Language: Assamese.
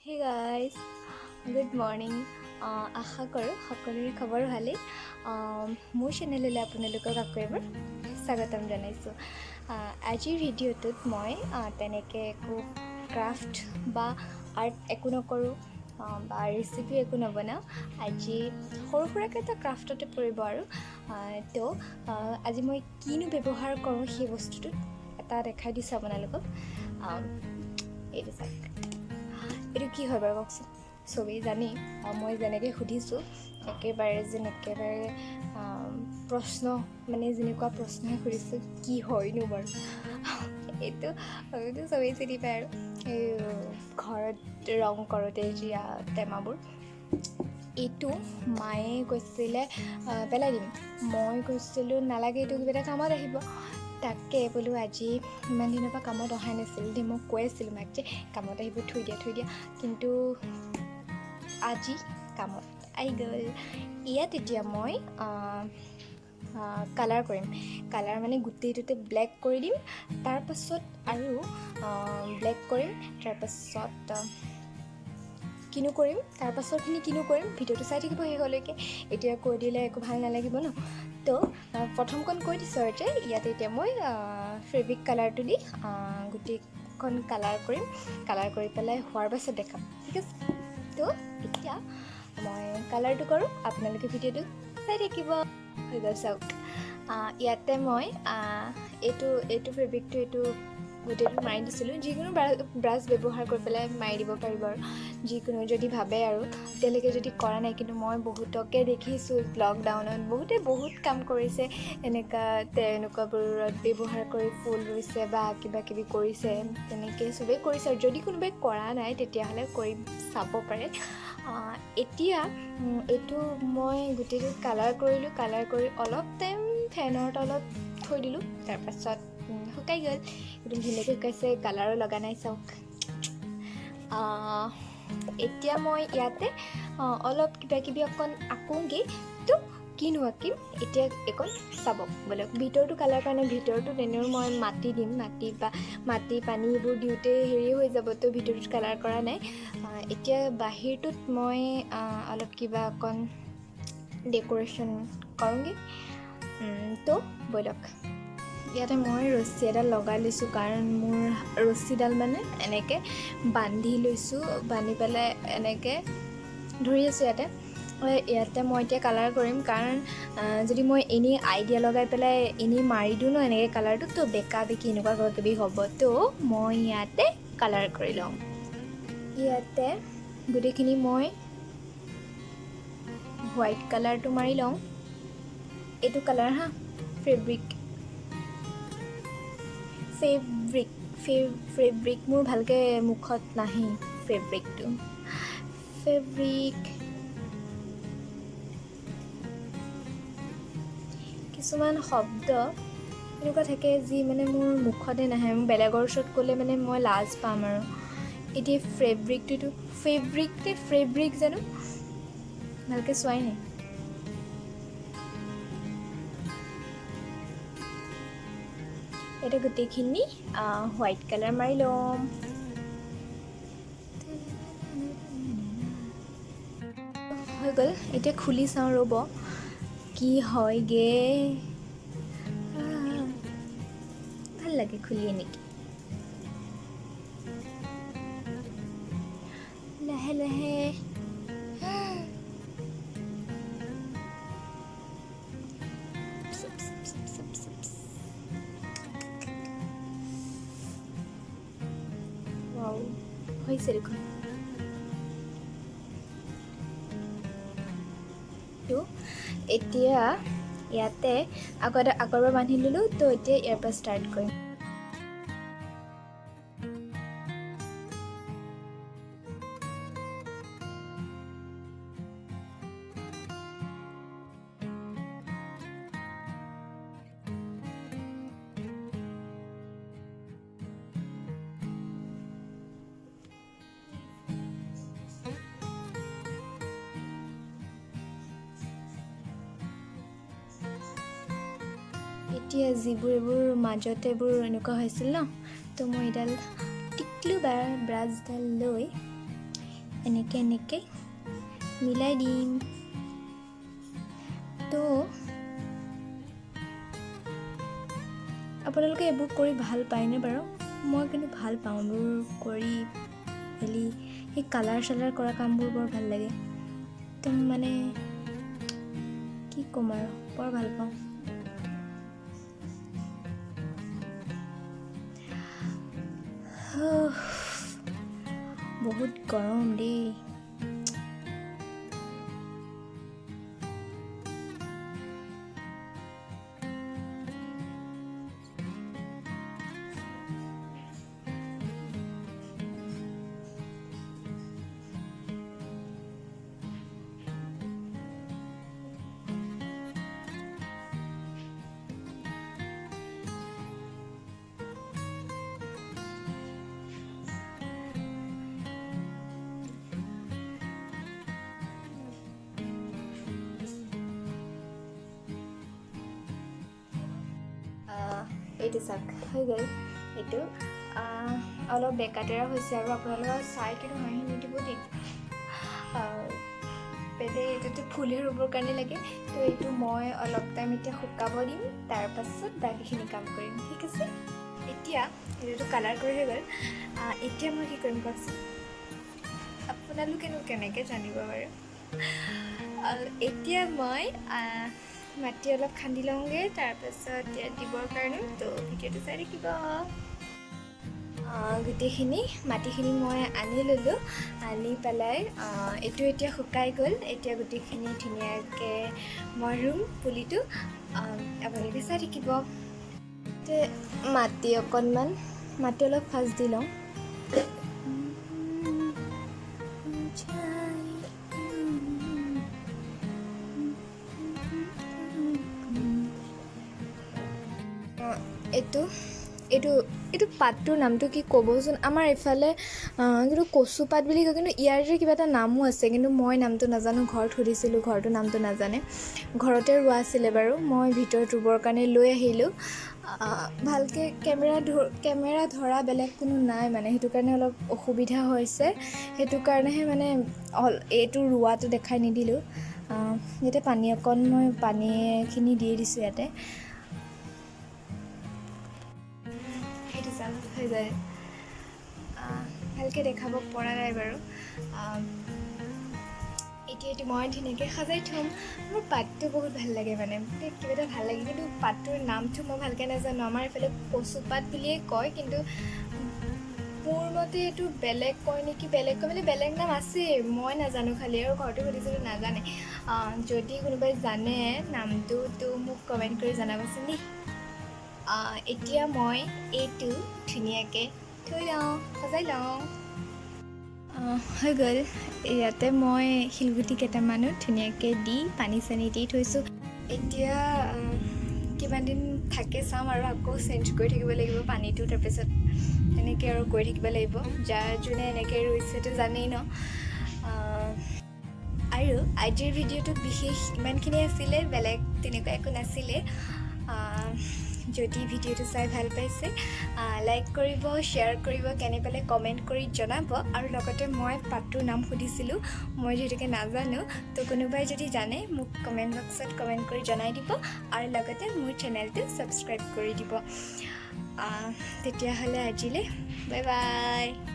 Hey guys, good morning. আশা কৰোঁ সকলোৰে খবৰ ভালেই। মোৰ চেনেললৈ আপোনালোকক আকৌ এবাৰ স্বাগতম জনাইছোঁ। আজিৰ ভিডিঅ'টোত মই তেনেকৈ একো ক্ৰাফ্ট বা আৰ্ট একো নকৰোঁ বা ৰেচিপি একো নবনাওঁ। আজি সৰু সুৰাকৈ এটা ক্ৰাফ্টতে পৰিব আৰু তো আজি মই কিনো ব্যৱহাৰ কৰোঁ সেই বস্তুটোত এটা দেখাই দিছোঁ আপোনালোকক। এইটো চাওক, এইটো কি হয় বাৰু কওকচোন? চবেই জানেই। মই যেনেকৈ সুধিছোঁ একেবাৰে যেন একেবাৰে প্ৰশ্ন, মানে যেনেকুৱা প্ৰশ্নহে সুধিছোঁ, কি হয়নো বাৰু এইটো? এইটো চবেই চিনি পায় আৰু এই ঘৰত ৰং কৰোঁতে দিয়া টেমাবোৰ। এইটো মায়ে কৈছিলে পেলাই দিম, মই কৈছিলোঁ নালাগে, এইটো কিবা এটা কামত আহিব। তাকে বোলো আজি ইমান দিনৰ পৰা কামত অহাই নাছিল দেই। মই কৈ আছিলোঁ মাক যে কামত আহিব, থৈ দিয়া থৈ দিয়া, কিন্তু আজি কামত আহি গ'ল। ইয়াত এতিয়া মই কালাৰ কৰিম। কালাৰ মানে গোটেইটোতে ব্লেক কৰি দিম, তাৰপাছত আৰু ব্লেক কৰিম, তাৰপাছত কিনো কৰিম, তাৰপাছৰখিনি কিনো কৰিম ভিডিঅ'টো চাই থাকিব শেষলৈকে। এতিয়া কৈ দিলে একো ভাল নালাগিব ন। তো প্ৰথমখন কৈ দিছোঁ আৰু যে ইয়াতে এতিয়া মই ফেব্ৰিক কালাৰটো দি গোটেইখন কালাৰ কৰিম। কালাৰ কৰি পেলাই হোৱাৰ পাছত দেখাম, ঠিক আছে? তো এতিয়া মই কালাৰটো কৰোঁ, আপোনালোকে ভিডিঅ'টো চাই থাকিব। হৈ গ'ল, চাওক। ইয়াতে মই এইটো এইটো ফেব্ৰিকটো এইটো গোটেইটো মাৰি দিছিলোঁ। যিকোনো ব্ৰাছ ব্যৱহাৰ কৰি পেলাই মাৰি দিব পাৰিব আৰু যিকোনো যদি ভাবে আৰু এতিয়ালৈকে যদি কৰা নাই। কিন্তু মই বহুতকে দেখিছোঁ লকডাউনত বহুতে বহুত কাম কৰিছে, এনেকুৱা তেনেকুৱাবোৰত ব্যৱহাৰ কৰি ফুল ৰুইছে বা কিবা কিবি কৰিছে, তেনেকৈ চবেই কৰিছে। আৰু যদি কোনোবাই কৰা নাই তেতিয়াহ'লে কৰি চাব পাৰে। এতিয়া এইটো মই গোটেইটো কালাৰ কৰিলোঁ। কালাৰ কৰি অলপ টাইম ফেনৰ তলত থৈ দিলোঁ, তাৰপাছত শুকাই গ'ল, একদম ধুনীয়াকৈ শুকাইছে, কালাৰো লগা নাই, চাওক। এতিয়া মই ইয়াতে অলপ কিবা কিবি অকণ আঁকোগৈ। তো কিনো আঁকিম এতিয়া অকণ চাব ব'লক। ভিতৰটো কালাৰ কাৰণে ভিতৰটো তেনেও মই মাটি দিম, মাটি বা মাটি পানী এইবোৰ দিওঁতে হেৰি হৈ যাব, তো ভিতৰটোত কালাৰ কৰা নাই। এতিয়া বাহিৰটোত মই অলপ কিবা অকণ ডেক'ৰেশ্যন কৰোঁগৈ। তো ব'লক। ইয়াতে মই ৰছী এডাল লগাই লৈছোঁ, কাৰণ মোৰ ৰছীডাল মানে এনেকৈ বান্ধি লৈছোঁ, বান্ধি পেলাই এনেকৈ ধৰি আছোঁ ইয়াতে। ইয়াতে মই এতিয়া কালাৰ কৰিম, কাৰণ যদি মই এনেই আইডিয়া লগাই পেলাই এনেই মাৰি দিওঁ ন এনেকৈ কালাৰটো, তো বেকা বেকি এনেকুৱা কিবা কিবি হ'ব। তো মই ইয়াতে কালাৰ কৰি লওঁ। ইয়াতে গোটেইখিনি মই হোৱাইট কালাৰটো মাৰি লওঁ। এইটো কালাৰ হা, ফেব্ৰিক ফেব্ৰিক ফেব্ৰিক মোৰ ভালকৈ মুখত নাহে ফেব্ৰিকটো, ফেব্ৰিক। কিছুমান শব্দ এনেকুৱা থাকে যি মানে মোৰ মুখতে নাহে, মোৰ বেলেগৰ ওচৰত ক'লে মানে মই লাজ পাম। আৰু এতিয়া ফেব্ৰিকটোতো ফেব্ৰিক নে ফেব্ৰিক জানো ভালকৈ চোৱাই নাই। এতিয়া গোটেইখিনি হোৱাইট কালাৰ মাৰি ল'ম। হৈ গ'ল, এতিয়া খুলি চাওঁ ৰ'ব কি হয়গে। ভাল লাগে খুলি এনেকৈ লাহে লাহে। হৈছে দেখোন। তো এতিয়া ইয়াতে আগতে আগৰবাৰ বান্ধি ল'লোঁ, তো এতিয়া ইয়াৰ পৰা ষ্টাৰ্ট কৰিম। এতিয়া যিবোৰ এইবোৰ মাজতে এইবোৰ এনেকুৱা হৈছিল ন, তো মই এডাল টিকলু ব্ৰাছডাল লৈ এনেকৈ এনেকৈ মিলাই দিম। তো আপোনালোকে এইবোৰ কৰি ভাল পায়নে বাৰু? মই কিন্তু ভাল পাওঁ এইবোৰ কৰি মেলি। সেই কালাৰ চালাৰ কৰা কামবোৰ বৰ ভাল লাগে একদম, মানে কি ক'ম আৰু, বৰ ভাল পাওঁ। বহুত গৰম দেই। এইটো চাওক, হৈ গ'ল। এইটো অলপ বেকাতেৰা হৈছে আৰু, আপোনালোকৰ চাই কিন্তু হাঁহি নিদিব দেই। পেটে এইটোতো ফুলে ৰুবৰ কাৰণে লাগে। তো এইটো মই অলপ টাইম এতিয়া শুকাব দিম, তাৰপাছত বাকীখিনি কাম কৰিম, ঠিক আছে? এতিয়া এইটোতো কালাৰ কৰি হৈ গ'ল। এতিয়া মই কি কৰিম কওকচোন? আপোনালোকেনো কেনেকৈ জানিব বাৰু? এতিয়া মই মাটি অলপ খান্দি লওঁগৈ, তাৰপাছত ইয়াত দিবৰ কাৰণে। তো ভিডিঅ'টো চাই থাকিব। গোটেইখিনি মাটিখিনি মই আনি ল'লোঁ, আনি পেলাই এইটো এতিয়া শুকাই গ'ল। এতিয়া গোটেইখিনি ধুনীয়াকৈ মই ৰুম পুলিটো, আপোনালোকে চাই থাকিব। মাটি অকণমান, মাটি অলপ ফাৰ্ষ্ট দি লওঁ। এইটো এইটো এইটো পাতটোৰ নামটো কি ক'বচোন? আমাৰ এইফালে কিন্তু কচু পাত বুলি কয়, কিন্তু ইয়াৰ যে কিবা এটা নামো আছে, কিন্তু মই নামটো নাজানো। ঘৰত সুধিছিলোঁ, ঘৰতো নামটো নাজানে। ঘৰতে ৰোৱা আছিলে বাৰু, মই ভিতৰত ৰুবৰ কাৰণে লৈ আহিলোঁ। ভালকৈ কেমেৰা ধৰা বেলেগ কোনো নাই মানে, সেইটো কাৰণে অলপ অসুবিধা হৈছে, সেইটো কাৰণেহে মানে এইটো ৰোৱাটো দেখাই নিদিলোঁ। ইয়াতে পানী অকণ, মই পানীখিনি দি দিছোঁ ইয়াতে। হৈ যায়, ভালকৈ দেখাব পৰা নাই বাৰু। এতিয়া এইটো মই ধুনীয়াকৈ সজাই থ'ম। মোৰ পাতটো বহুত ভাল লাগে, মানে কিবা এটা ভাল লাগে, কিন্তু পাতটোৰ নামটো মই ভালকৈ নাজানো। আমাৰ এইফালে কচু পাত বুলিয়ে কয়, কিন্তু মোৰ মতে এইটো বেলেগ কয় নেকি, বেলেগ কয় মানে বেলেগ নাম আছে, মই নাজানো খালি, আৰু ঘৰতো সুধিছিলোঁ নাজানে। যদি কোনোবাই জানে নামটো, তো মোক কমেণ্ট কৰি জনাবচোন দেই। এতিয়া মই এইটো ধুনীয়াকৈ থৈ লওঁ, সজাই লওঁ। হৈ গ'ল। ইয়াতে মই শিলগুটি কেইটামানো ধুনীয়াকৈ দি পানী চানী দি থৈছোঁ। এতিয়া কিমান দিন থাকে চাম আৰু, আকৌ চেঞ্জ কৰি থাকিব লাগিব পানীটো, তাৰপিছত তেনেকৈ আৰু কৰি থাকিব লাগিব। যাৰ যোনে এনেকৈ ৰুইছেতো জানেই ন। আৰু আজিৰ ভিডিঅ'টো বিশেষ ইমানখিনিয়ে আছিলে, বেলেগ তেনেকুৱা একো নাছিলে। যদি ভিডিঅ'টো চাই ভাল পাইছে লাইক কৰিব, শ্বেয়াৰ কৰিব, কেনে পালে কমেণ্ট কৰি জনাব। আৰু লগতে মই পাতটোৰ নাম সুধিছিলোঁ, মই যিহেতুকে নাজানো, তো কোনোবাই যদি জানে মোক কমেণ্ট বক্সত কমেণ্ট কৰি জনাই দিব, আৰু লগতে মোৰ চেনেলটো ছাবস্ক্ৰাইব কৰি দিব। তেতিয়াহ'লে আজিলৈ বাই বাই।